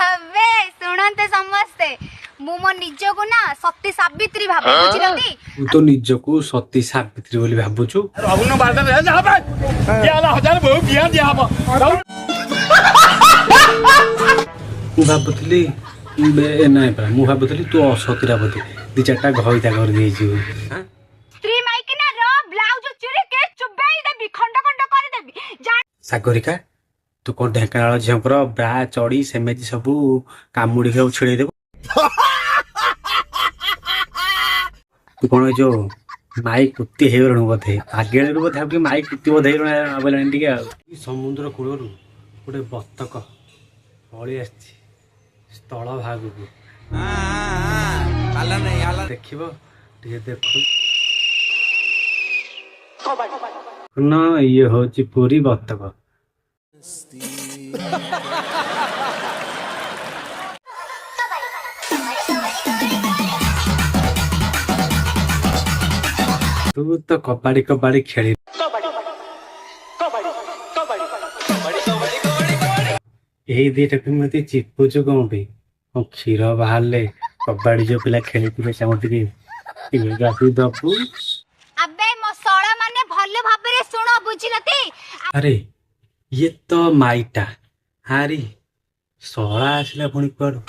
ଆବେ ଶୁଣନ୍ତେ ସମସ୍ତେ, ମୁଁ ମୋ ନିଜକୁ ନା ସତୀ ସାବିତ୍ରୀ ଭାବେ, ବୁଝିଲନ୍ତି? ତୁ ତ ନିଜକୁ ସତୀ ସାବିତ୍ରୀ ବୋଲି ଭାବୁଛୁ। ମୁଁ ଭାବୁଥିଲି ନାଇଁ ପରା, ମୁଁ ଭାବୁଥିଲି ତୁ ଅସତୀଟା ବୋଧେ, ଦି ଚାରିଟା ଘଇତା କରିଦେଇଛୁ। ସ୍ତ୍ରୀ ମାଇକିନା ର ବ୍ଲାଉଜ ଚିରିକି ଚୁବେଇ ଦେବି, ଖଣ୍ଡ ଖଣ୍ଡ କରିଦେବି। ସାଗରିକା, ତୁ କଣ ଢେଙ୍କାନାଳ ଝିଅଙ୍କର ବ୍ରା ଚଢି ସେମିତି ସବୁ କାମୁଡିକି ସବୁ ଛିଡେଇ ଦେବୁ? ତୁ କଣ ଏ ଯୋଉ ମାଇ କୁତି ହେଇଗଲୁଣୁ ବୋଧେ? ଆଗେଳରୁ ବୋଧେ ଭାବିକି ମାଇ କୁତି ବୋଧେ ହେଇଗଲୁଣି ଟିକେ। ଆଉ ସମୁଦ୍ର କୂଳରୁ ଗୋଟେ ବତକ ପଳେଇ ଆସିଛି ସ୍ଥଳ ଭାଗକୁ, ଦେଖିବ ଟିକେ। ଦେଖୁ ନା, ଇଏ ହଉଛି ପୁରୀ ବତକ। ତୁ ତ କବାଡି କବାଡି ଖେଳି ଏଇ ଦିଟାକୁ ଏମିତି ଚିପୁଛୁ କଣ ପାଇଁ? କଣ କ୍ଷୀର ବାହାରିଲେ କବାଡି ଯୋଉ ପିଲା ଖେଳିଥିବେ ତାଙ୍କୁ ଟିକେ ଆସିକି ଦବୁ? ଆବେ ମୋ ଶଳା ମାନେ, ଭଲ ଭାବରେ ଶୁଣ, ବୁଝିଲତି? ଆରେ ଇଏ ତ ମାଇଟା, ହାରି ଶଳା ଆସିଲା ପୁଣି କୁଆଡୁ?